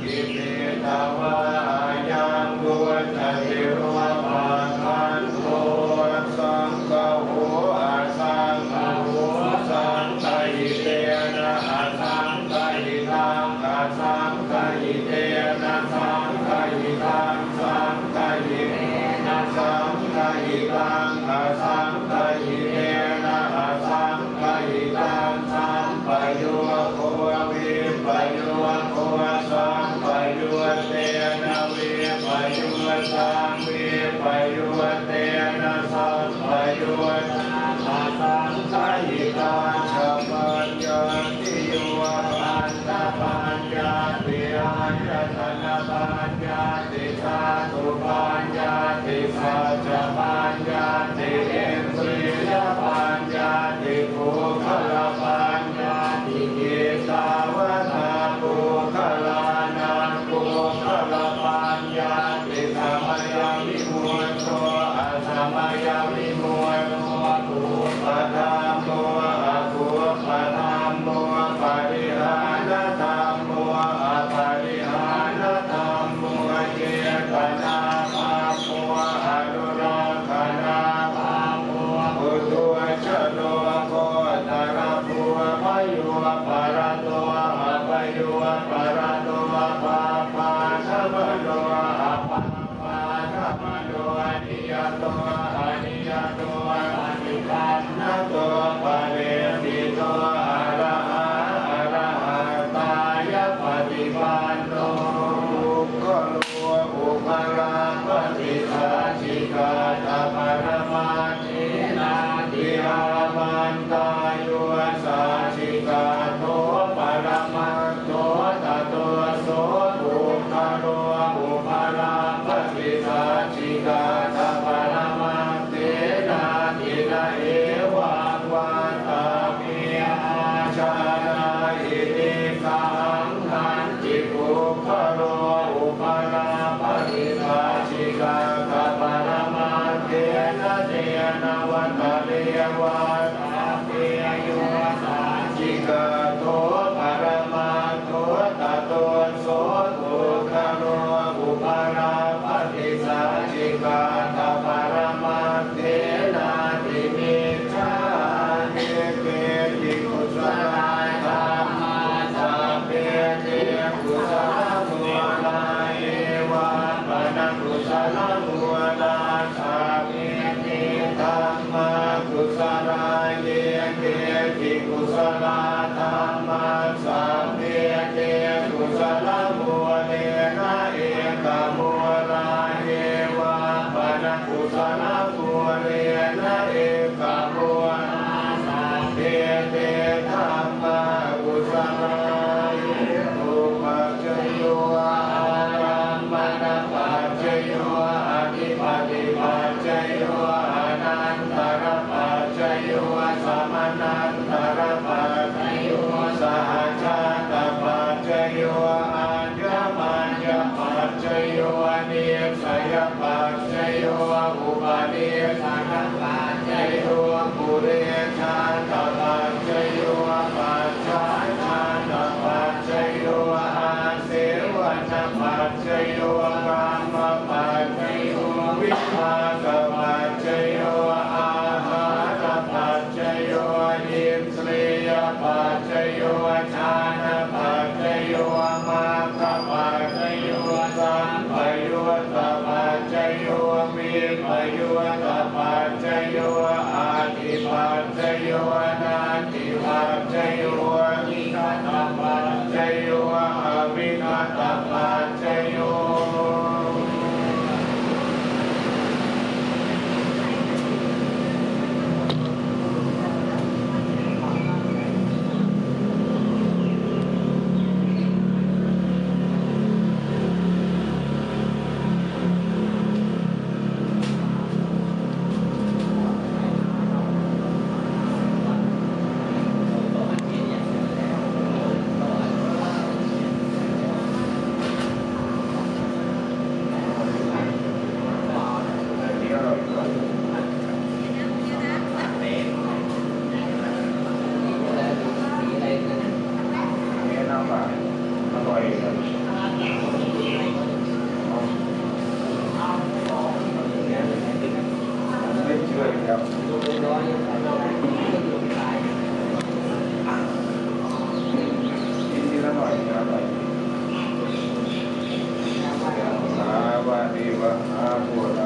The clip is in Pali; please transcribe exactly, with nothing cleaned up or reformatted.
Imetvā ayaṃ vuccati rūpakkhandho. Saṅgaho asaṅgaho, saṅgahitena asaṅgahitaṃ, asaṅgahitena saṅgahitaṃ, saṅgahitena saṅgahitaṃ, asaṅgahitena asaṅgahitaṃ, sampayogo vippayogo, sampayuttena vippayuttaṃ, vippayuttena sampayuttaṃ, asaṅgahitañca paññattiyo. Khandhapaññatti, āyatanapaññatti, dhātupaññatti, saccapaññatti, indriyapaññatti, puggalapaññatti. Kittāvatā puggalānaṃ puggalapaññattisamayavimutto, asamayavimutto, kuppadhammo, akuppadhammo, parihānadhammo, aparihānadhammo, cetanādhammo, anurakkhanādhammo, puthujjano gotrabhū, bhayūparato abhayūparato, pabbāgamano apab bāgamano, niyato aniyato, paṭipannato phaleṭṭhito, arahā arahattāya paṭipanno. Puggalo upalabbhati saccikaṭṭhaparamaṭṭhena, āmantā. Yo saccikaṭṭho paramaṭṭho, tato so puggalo upalabbhati saccikaṭṭhaparamaṭṭhenāti. Na hevaṃ vattabbe. Ājānāhi niggahaṃ. Hañci puggalo upalabbhati saccikaṭṭhaparamaṭṭhena, tena vata re vattabbe. Yo saccikaṭṭho paramaṭṭho, tato so puggalo upalabbhati saccikaṭṭhaparamaṭṭhenāti micchā. Ye keci kusalā dhammā, sabbe te kusalamūlā. Ye vā pana kusalamūlā, sabbe te dhammā kusalā. Ye keci kusalā dhammā, sabbe te kusalamūlena ekamūlā. Ye vā pana kusalamūlena ekamūlā, sabbe te dhammā kusalā. Hetupaccayo, ārammaṇapaccayo, adhipatipaccayo, anantarapaccayo, samanantarapaccayo, sahajātapaccayo, aññamaññapaccayo, nissayapaccayo, upanissayapaccayo, purejātapaccayo, pacchājātapaccayo, āsevanapaccayo, kammapaccayo, vipākapaccayo, āhārapaccayo, indriyapaccayo, jhānapaccayo, maggapaccayo, sampayuttapaccayo, vippayuttapaccayo, atthipaccayo, natthipaccayo, vigatapaccayo, avigatapaccayo. กินทีละหน่อยทีละหน่อย Yasā vārivahā pūrā